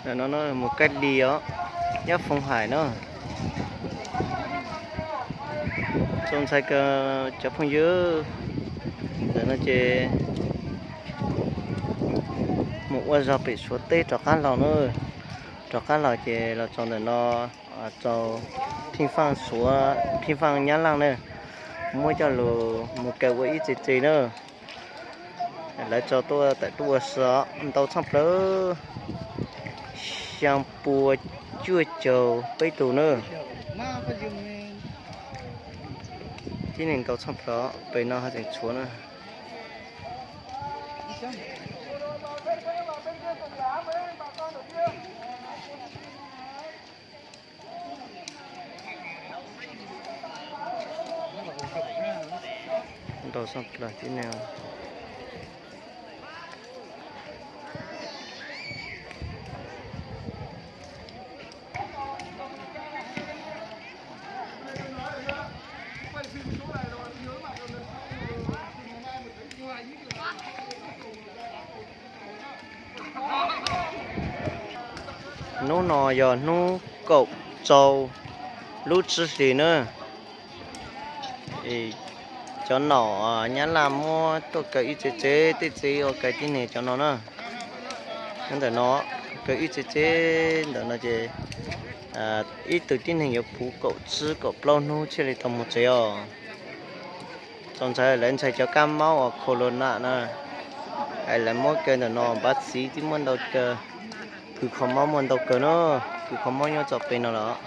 Ntawm no mus kaj li os, nyob Foom Hais na. Txaus ntshai kawg cov phooj ywg. Ntawm no ces mus ua zog pem Suav teb rov qab los na. Rov qab los ces los txog ntawm no, txog Pheej Faj Suav, Pheej Faj Nyab Laj na, muab coj los mus kaw ua ib tse tse na. Lawv tso tuaj tawm tuaj ua si ntau tshaj plaws, xyaa pua cuaj caug peb tus na. Tib neeg ntau tshaj plaws, pem no haj tseem tshuav na. Ntau tshaj plaws tib neeg. Hnub no yog hnub kaum rau lub tsib hlis na. Cov nom Nyab Laj muab tuaj kaw ib tse tse, tej tse ua kaw tib neeg cov no na. Nyob ntawm no kaw ib tse tse, ntawm no ces ib tug tib neeg yuav puv kaum tsib kaum plaub hnub thiaj li tau mus tsev os. Txaus ntshai, lawv ntshai cov kab mob uas corona na. Lawv muab kaw ntawm no, npab txiv twb muaj ntau kawg, kws kho mob muaj ntau kawg na, kws kho mob nyob txom pem no los.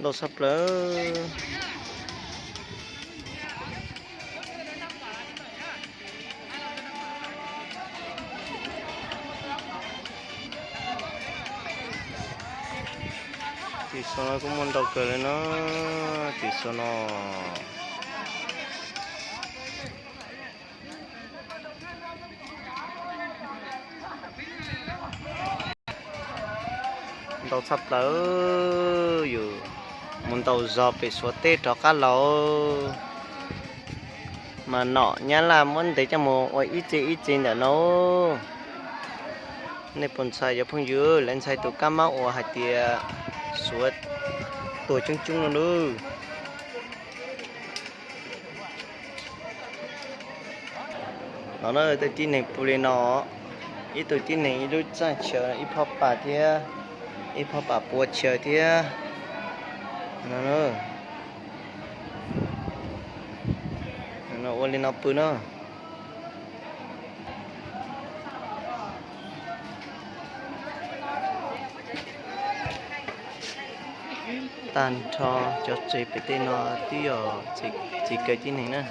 Ntau tshaj plaws. Tim xo no kuj muaj ntau kawg li no, tim xo no. Ntau tshaj plaws, yus mus ntaus zog pem Suav teb rov qab los mas nom Nyab Laj muab ntes coj mus ua ib tse ib tse ntawm no. Nej puas ntshai cov phooj ywg, lawv ntshai tus kab mob uas hais tias Suav tuag coob coob no nawb. No na, tej tib neeg pw li no, ib tug tib neeg ib lub txaj chaw, ib phob pas thiab, ib phob pas pua chaw thiab. No, ua li no pw na. Tag nrho cov tsev pem tej no twb yog tsev kaw tib neeg na.